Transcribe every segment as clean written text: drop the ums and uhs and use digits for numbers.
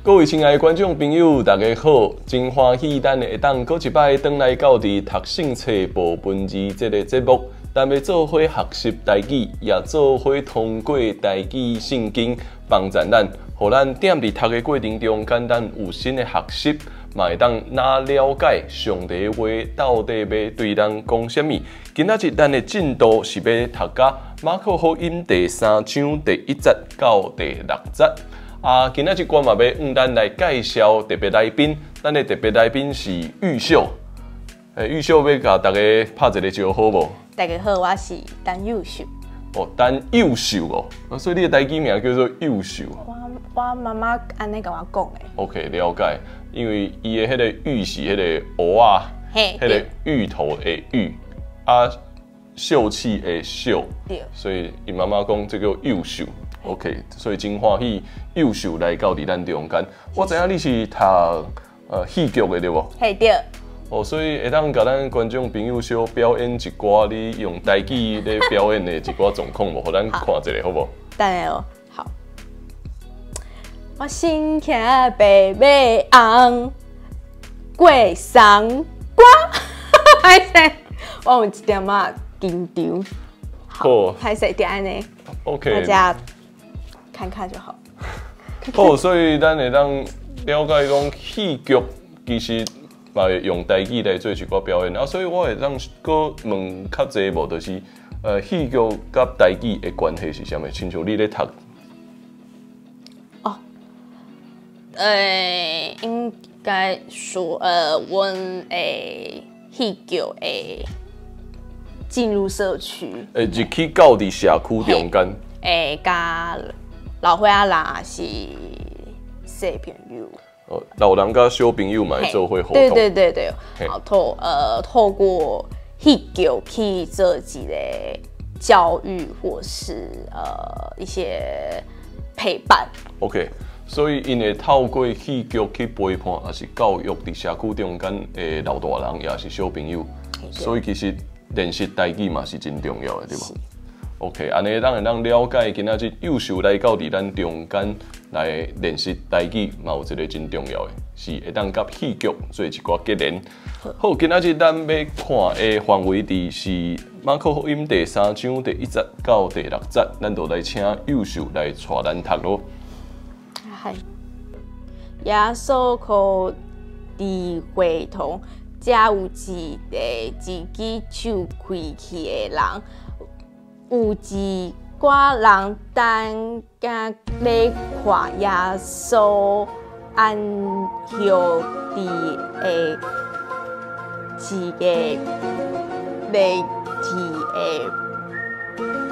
各位親愛的觀眾朋友，大家好！真歡喜咱會當閣一擺轉來到佇讀聖冊無文字這个節目，咱欲做伙學習台語，也做伙通過台語聖經幫助咱，予咱踮佇讀的過程中，簡單有新的學習，嘛會當若了解上帝話到底欲對咱講啥物。今仔日咱的進度是欲讀甲馬可福音第三章第一節到第六節。啊，今仔日我嘛欲向咱來介紹特別來賓，咱的特別來賓是玉秀。欸，玉秀欲共大家拍一个招呼無？大家好，我是陳幼秀。哦，陳幼秀哦，啊，所以你的台語名叫做幼秀。我媽媽按呢共我講的。 OK，了解。因為伊的彼个玉是彼个芋仔，彼个芋頭的芋，啊，秀氣的秀，所以伊媽媽講這叫幼秀。OK，所以真歡喜幼秀來到佇咱中間。我知影你是讀戲劇的對無？嘿對。哦，所以會當共咱觀眾朋友小表演一寡你用台語咧表演的一寡狀況無？予咱看一下好無？等下哦，好。我身騎白馬紅，過松關。歹勢，我有一點仔緊張。好，歹勢，就按呢。 OK。大家看看就好。好，所以咱會當了解講戲劇其實嘛會用台語來做一寡表演啊，所以我會當閣問較濟無，就是戲劇佮台語的關係是啥物？親像你咧讀。哦，應該說，阮的戲劇會進入社區，會入去到佇社區中間，會佮老歲仔人抑是小朋友。哦，老人佮小朋友嘛會做伙互動。對對對對，好透過戲劇去做一個教育，或是一些陪伴。 OK，所以𪜶會透過戲劇去陪伴，抑是教育佇社區中間的老大人，抑是小朋友。所以其實練習台語嘛是真重要的，對無？OK，按呢咱會當了解今仔日幼秀來到佇咱中間來練習台語，嘛有一个真重要的，是會當佮戲劇做一寡結連。好，今仔日咱欲看的範圍佇是馬可福音第三章第一節到第六節，咱就來請幼秀來帶咱讀囉。係，耶穌閣佇會堂，遮有一个一支手跍去的人。有一寡人等甲咧看耶穌按息治的一个跛去的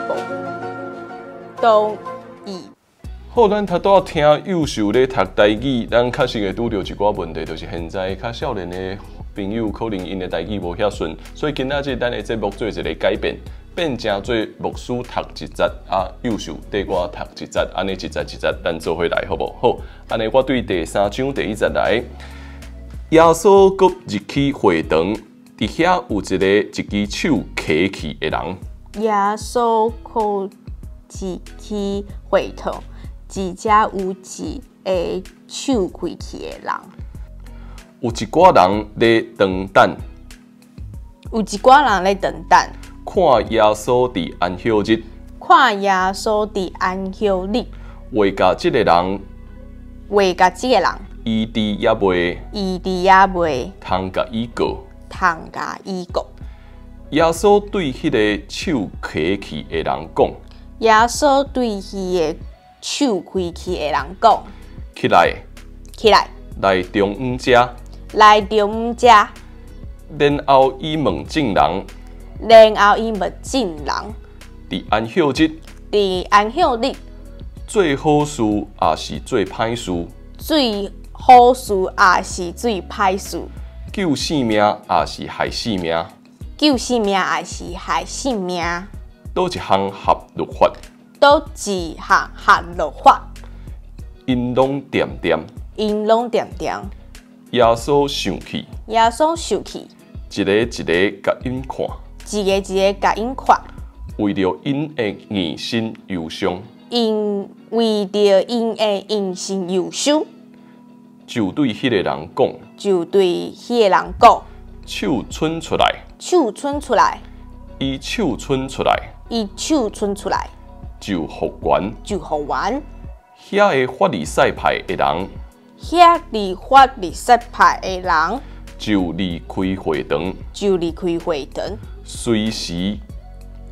僕當伊。好，咱頭拄仔聽幼秀咧讀台語，咱確實會拄著一寡問題，就是現在較少年的朋友可能𪜶的台語無遐順，所以今仔日咱的節目做一个改變，變成做牧師讀一節，啊，幼秀綴我讀一節，按呢一節一節，咱做伙來好無？好，按呢我對第三章第一節來，耶穌閣入去會堂，佇遐有一個一支手跛去的人。耶穌閣入去會堂，佇遮有一个手跍去的人。有一寡人咧長等，有一寡人咧長等，看耶穌佇安息日，看耶穌佇安息日，話共這个人，話共這个人，醫治猶未，醫治猶未，通共伊告，通共伊告。耶穌對彼个手跛去的人講，耶穌對彼个手跍去的人講，起來，起來，來中央遮，來中央遮。然後伊問眾人，然後伊問眾人，佇安息日，佇安息日，做好事抑是做歹事？做好事抑是做歹事？救性命抑是害性命？救性命抑是害性命？佗一項合律法？佗一項合律法？𪜶攏恬恬。𪜶攏恬恬。耶穌生氣。耶穌生氣。一個一个共𪜶看。一个一个共𪜶看。為著𪜶的硬心憂傷。𪜶為著𪜶的硬心憂傷。就對彼个人講，就對彼个人講，手伸出來，手伸出來，伊手伸出來，伊手伸出來，就復原，就復原。遐个法利賽派的人，遐佇法利賽派的人，就離開會堂，就離開會堂，隨時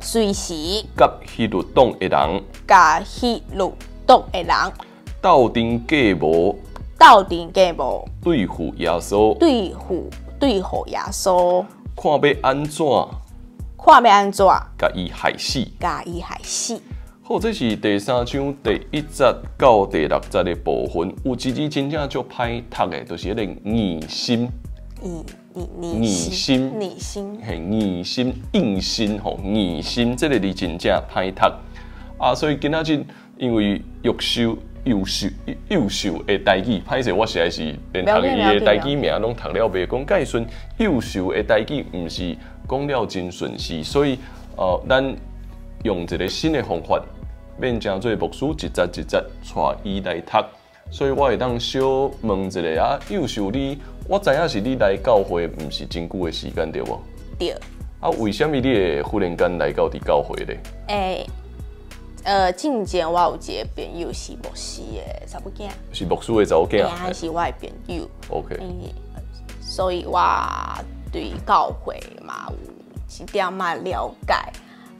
隨時佮希律黨的人，佮希律黨的人鬥陣計謀，鬥陣計謀對付耶穌，對付耶穌，看欲按怎，看欲按怎，共伊害死，共伊害死。好，這是第三章第一節到第六節的部分。有一字真正足歹讀的，就是彼个硬心。硬硬心，硬心，嘿，硬心，硬心吼，硬心，這个字真正歹讀。啊，所以今仔日因為玉秀、幼秀、幼秀的台語，歹勢我實在是連讀伊的台語名攏讀了袂講蓋順。幼秀的台語毋是講了真順勢，所以咱用一个新的方法，變成做牧師一節一節帶伊來讀，所以我會當小問一下啊，幼秀你，我知影是你來教會毋是真久的時間對無？對。啊，為啥物你會忽然間來到佇教會咧？欸，進前我有一個朋友是牧師的查某囝，是牧師的查某囝，欸，是我的朋友。 OK。所以我對教會嘛有一點仔了解。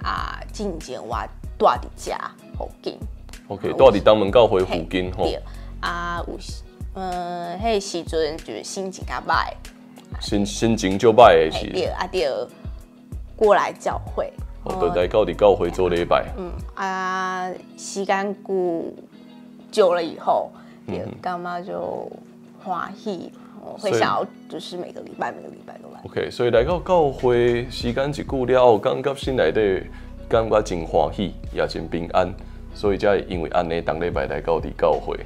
啊，進前我住佇遮附近。 OK，住佇東門教會附近吼。對。啊，有時，彼个時陣就是心情較歹。心情就歹的時。對，啊，就過來教會。哦，就來到佇教會做禮拜。嗯，啊，時間久久了以後，對，感覺就歡喜，會想要就是每個禮拜每個禮拜都來。 OK，所以來到教會時間一久了後，感覺心內底感覺真歡喜，也真平安，所以才會因為按呢，逐禮拜來到佇教會。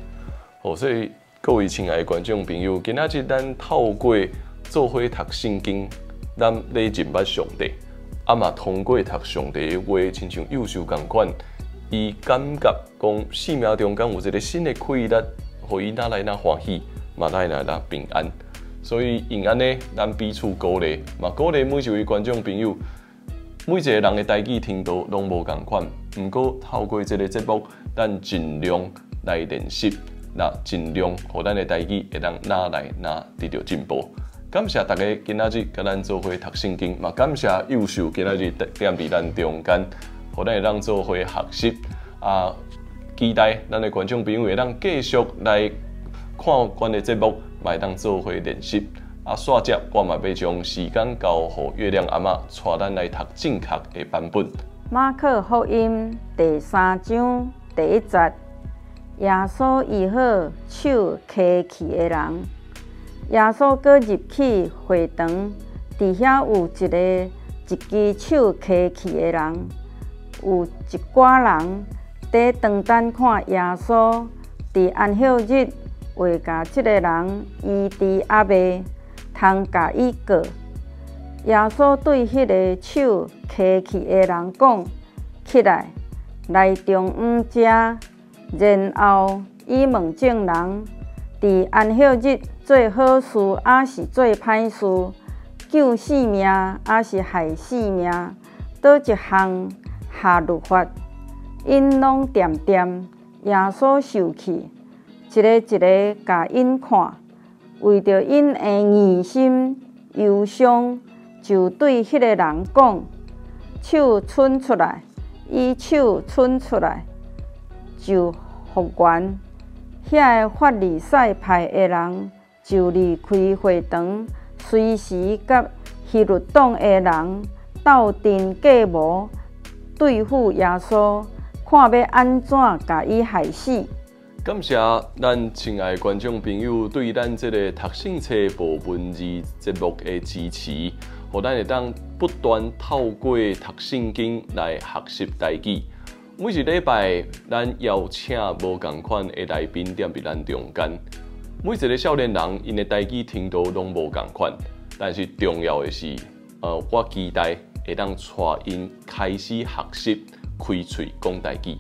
好，所以各位親愛的觀眾朋友，今仔日咱透過做伙讀聖經，咱咧認捌上帝，啊嘛通過讀上帝的話，親像幼秀仝款，伊感覺講生命中間有一個新的氣力，予伊哪來哪歡喜，嘛來來哪平安。所以用按呢，咱彼此鼓勵，嘛鼓勵每一位觀眾朋友，每一個人的台語程度攏無仝款，毋過透過這個節目，咱盡量來練習，那盡量予咱的台語會當哪來哪得著進步。感謝大家今仔日佮咱做伙讀聖經，嘛感謝幼秀今仔日踮佇咱中間，予咱會當做伙學習。啊，期待咱的觀眾朋友會當繼續來看阮的節目，嘛會當做伙練習。啊，煞接我嘛欲將時間交予月亮阿嬤，帶咱來讀正確的版本。馬可福音第三章第一節，耶穌醫好手瘸去的人。耶穌閣入去會堂，佇遐有一个一支手瘸去的人，有一寡人佇當等看耶穌佇安息日會共這个人醫治抑袂，通共伊告。耶穌對彼个手瘸去的人講：起來，來中央遮。然後伊問眾人：佇安息日做好事抑是做歹事？救性命抑是害性命？佗一項合律法？𪜶攏恬恬。耶穌受氣，一个一个共𪜶看，為著𪜶的硬心憂傷，就對彼个人講：手伸出來，伊手伸出來，就復原。遐个法利賽派的人就離開會堂，隨時佮希律黨的人鬥陣計謀對付耶穌，看欲按怎共伊害死。感謝咱親愛的觀眾朋友對咱這个讀聖冊無文字節目的支持，予咱會當不斷透過讀聖經來學習台語。每一禮拜，咱邀請無仝款的來賓踮佇咱中間。每一个少年人，𪜶的台語程度攏無仝款，但是重要的是，我期待會當帶𪜶開始學習開喙講台語。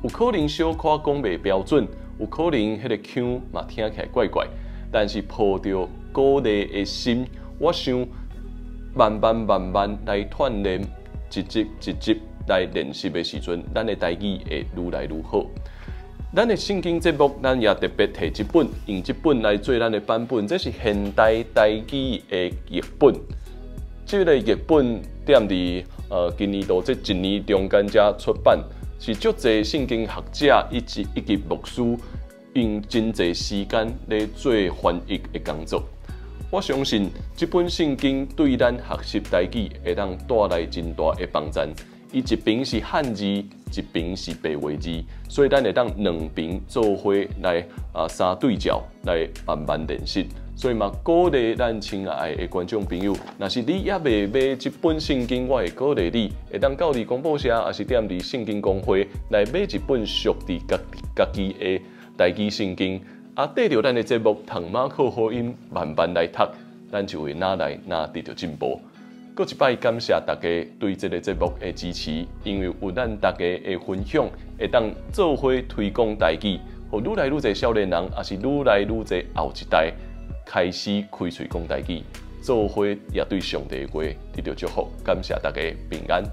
有可能小可講袂標準，有可能彼个腔嘛聽起來怪怪，但是抱著鼓勵的心，我想慢慢慢慢來鍛鍊，一集一集來練習的時陣，咱的台語會愈來愈好。咱的聖經節目，咱也特別提這本，用這本來做咱的版本，這是現代台語的譯本。這个譯本踮佇今年度這一年中間才出版，是足濟聖經學者以及牧師用真濟時間咧做翻譯的工作。我相信這本聖經對咱學習台語會當帶來真大的幫助。伊一邊是漢字，一邊是白話字，所以咱會當兩邊做伙來相對照來慢慢練習。所以嘛，鼓勵咱親愛的觀眾朋友，若是你猶未買這本聖經，我會鼓勵你會當到佇公布社，抑是踮佇聖經公會來買一本屬佇家家己的台語聖經。啊，綴著咱的節目《唐馬克福音》慢慢來讀，咱就會愈來愈得著進步。閣一擺感謝大家對這个節目的支持，因為有咱大家的分享，會當做伙推廣台語，予愈來愈濟少年人，抑是愈來愈濟後一代開始開喙講台語，做伙也對上帝的話得著祝福。感謝大家平安。